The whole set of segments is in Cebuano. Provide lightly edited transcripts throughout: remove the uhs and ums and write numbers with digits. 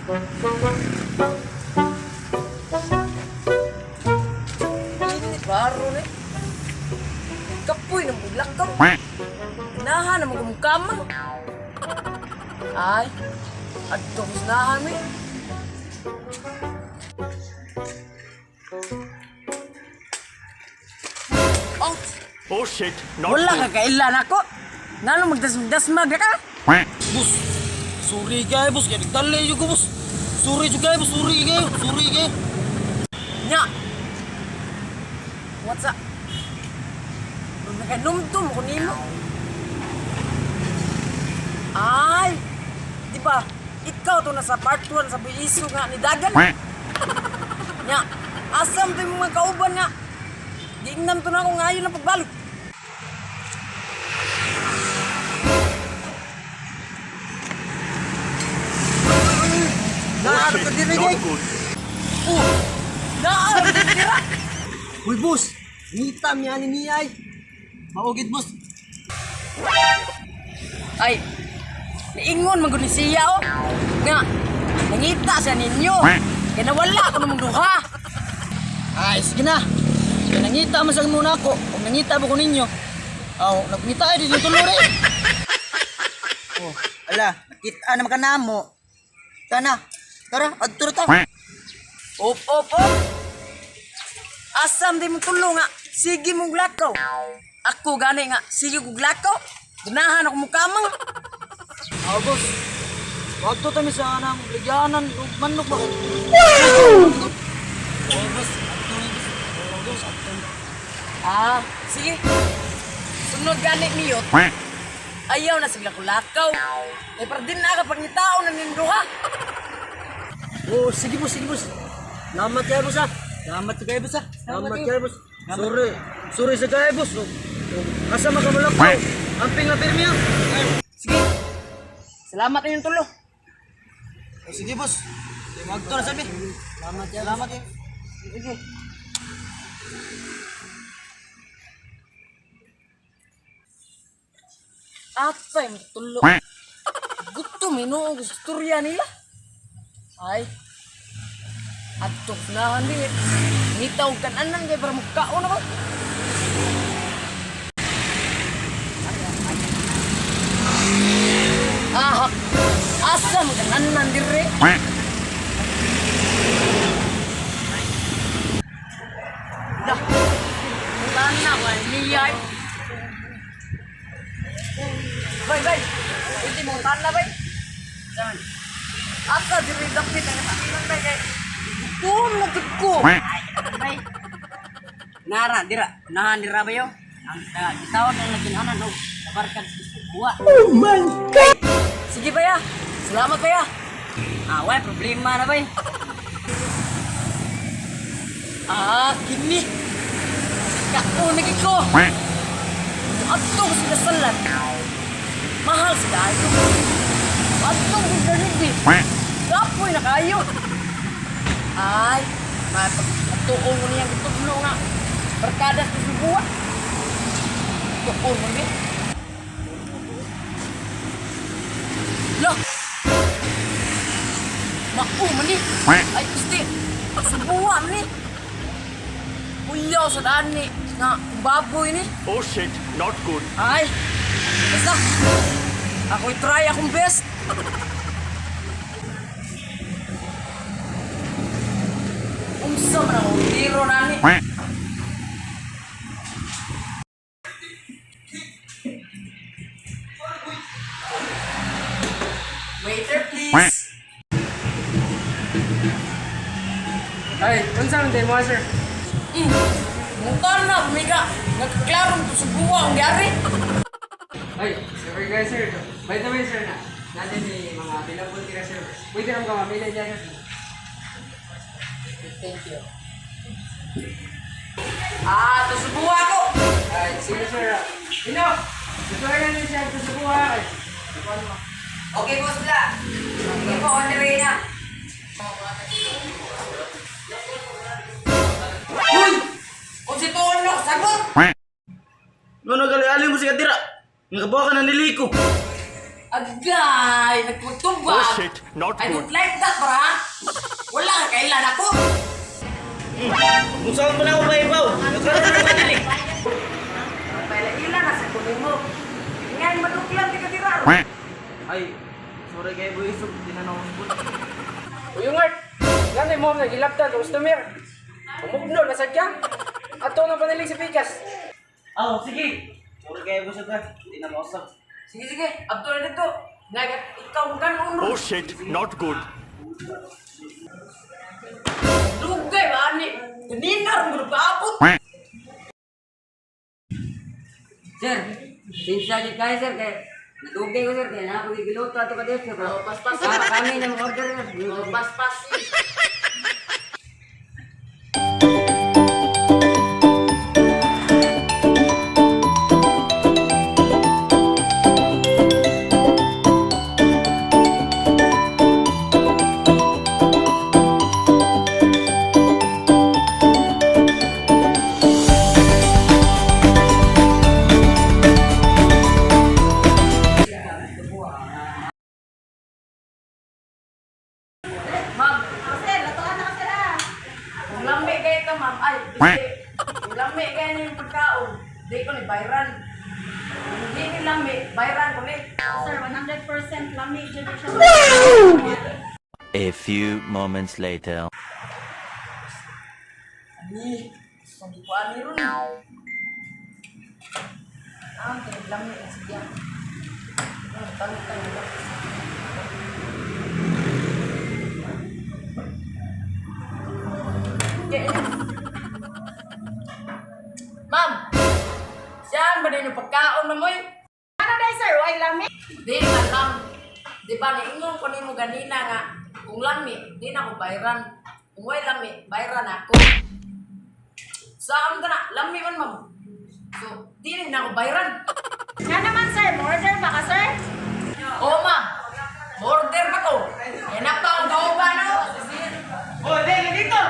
Init baro ni. Kapoy ng buglakaw. Nahan na magumukama. Ay, adto ko sa nahan mi. Ouch! Oh shit, not Wala good. ka kailan ako. Ngano magdasmag ka? Boss, sorry kayo boss, kaya nagdali yun ko boss. Sorry jud kayo boss, sorry kayo, sorry kayo. Nya. What's up? Nakanumdum ko nimo. Ay, di ba? Ikaw to nasa part 1 sa buiso nga ni Dagan. Nya, asam to yung mga kauban nga. Giingnan to na ako ngayon na pagbalik. Oh Naa shit, ka diri not kay. good. Oh, naa dira. Uy boss, ngita mi ani niya ay. Maugid boss. Ay, niingon man gud ni siya oh. Nga, nangita siya ninyo. Kaya nawala ko namang duha. Ay, sige na. Kaya nangita man sa muna ako, kung nangita mo ko ninyo. Aw, nagngita ay dito tulo rin. Oh, ala, nakita naman ka namo. Tana, tara, adto ra ta. Op, op, op. Asam di mo tulo nga. Sige mong lakaw. Ako gani nga, sige kong lakaw. Ganahan ako mukamang. Aw, boss. Adto ta mi sa anang ligyanan ug manok ba? Oh, boss, adto ni boss. Oh, boss, adto. Ah, sige. Sunod gani miyot. Ayaw na sila kulakaw. Eh, pero din na kapag nitao na ninduha. Oh, sige boss, sige boss. Salamat kayo boss ah. Salamat kayo boss ah. Salamat kayo boss. Sorry. Sorry sa kayo boss. Oh, asa makamulak ko? Amping na pirmi ah. Sige. Salamat inyong tulo. Oh, sige boss. Magto na sabi. Salamat kayo. Salamat kayo. Sige. Atay, tulo. Gutom, inuong ko sa istorya nila. Ay, atok na ni. Ngitaw kananan kay para magkaon ako. Ah, asa mo kananan dire? Dah. Wala na ko niya. Bay, bay. Pwede mo tana bay. Saan? Asa diri dapit ang tanan bay kay. Gutom na jud ko. Bay. Nara dira, unahan dira ba yo? Ang gitawag na nagkinanan og kabarkad sa buwa. Sige baya. Salamat baya. Ah, way problema na bay. Ah, kini. Kaon lagi ko. Adto ko sila salat. Mahal sila ayo. Adto ko sila Jollibee. Kapoy na kayo. Ay, mapagtuon mo niyang gitudlo nga. Barkada sa subuwa. Tuon mo niya. Lah! Mao man ni. Ay, isti. Subuwa man ni. Uyaw sa daan ni. Nga, baboy ni. Oh shit, not good. Ay! Basta! Ako'y try akong best! Unsa man ako tiro nani? Waiter, please! Ay, unsa man din mo sir? Mukha na, bumiga! Nagkaklarong to sa buwa ang yari! Ay, sorry guys sir. By the way sir na, natin ni mga available tira sir. Pwede rin ka mamili dyan sir. Thank you. Ah, to sa buwa ko! Ay, sige sir. Ino! Tutuloy na niya siya sa buha. Ay, tutuloy mo. Okay boss la. Sige po on the way na. Uy! Kung si tuon no, sagot! No, no, gali mo siya dira. Nga kabuha ka na niliko. Agay, nagpagtubag. Oh shit, not I good. don't like that, bra. Wala ka kailan ako. Kung saan mo na ako maibaw? Nagkaroon na dili. Paila-ila na sa kunin mo. Ngayon, maduklan di ka tira. Ay, sorry kayo boy, isog. Di na nausbon. Uyungart! Nga mo nagilaptan customer. Umugno na sadya. Ato na panilig sa pikas. Oh, sige. Sorry kayo boy, isog ha. Di na mausap. Sige, sige. Abto na dito. Ngayon, ikaw ganon. Oh shit, not good. Dugay ba ni? Kanina rin mo paabot. Sir, sinsa jud kayo sir kay nadugay ko sir kay na ako gigiluto ato ka dito bro. Oh, paspas. Para kami na order sir. Oh, paspas. Ma'am, Sir, latuan na ka sir ah. kung lami kayo ito, ma'am. Ay, hindi. Kung lami kayo na yung pagkaon, di ko ni bayran. Kung hindi ni lami, bayran ko ni. Sir, 100% lami dyan siya. A few moments later. Ani, sabi ko ani ron. Ah, lami na siya. Ah, tangtang na. Okay. Ma'am, saan ba din yung pagkaon na mo'y? Ano day sir? Why lami? Di man ma'am. Di ba niingon ko nimo ganina nga kung lami, di na ko bayran. Kung way lami, bayran ako. Saan ka na? Lami man ma'am. So, di na ako bayran. Nga naman sir, order ba ka sir? Oo ma'am. Order ba ko? Hanap pa ang kauban no? Oh, dili dito.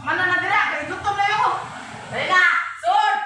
Mana na dira, kay gutom na ako. Dali na! Sud!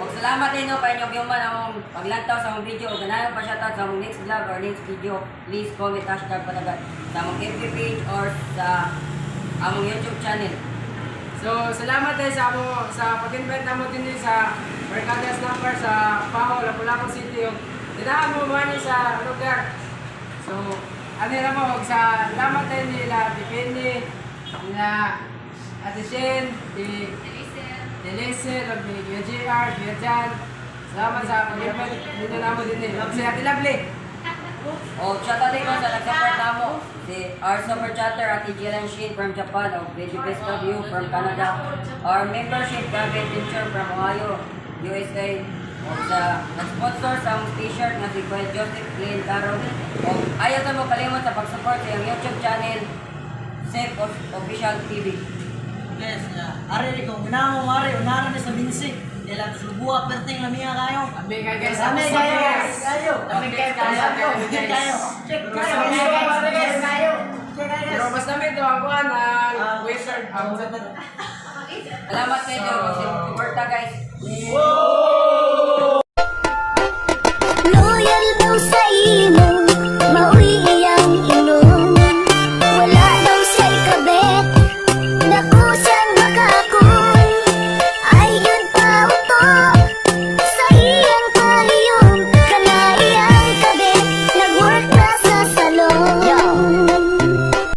Ug salamat ninyo kay inyong human among paglantaw sa among video ug ganahan pa shoutout sa among next vlog or next video. Please comment #panagat sa among FB page or sa among YouTube channel. So, salamat tayo sa amo sa pag-invite namo din sa Mercadas number sa Paho, Lapu-Lapu City. Ug dinahan mo man sa lugar. So, ano na mo, ug sa salamat tayo nila Bikini, nila Ate Shen, di Delesel, ug ni Kuya JR, Kuya Jan. Salamat sa pag-invite ninyo namo din eh. Ug si Ate Lovely. O shoutout din ko sa nag-support namo si our super chatter Ate Jilan Shin from Japan o Baby Best of You from Canada. Our membership Gavin Teacher from Ohio, USA. O sa nag-sponsor sa among t-shirt nga si Kuya Joseph Glenn Caro. O ayaw sa mo kalimot sa pag-support sa iyong YouTube channel Safe Official TV. Guys, na ari ri kung ginamo mari unara ni sa binsi. Dila subuha perting lamia kayo. Ami kayo guys. Lami kayo. Kayo. Lami kayo, guys. Check kayo. Check kayo. Guys. Kayo. Check kayo. Pero mas namin ito ang kuhan ang wizard. Ang Salamat sa inyo. Suporta guys. Wow!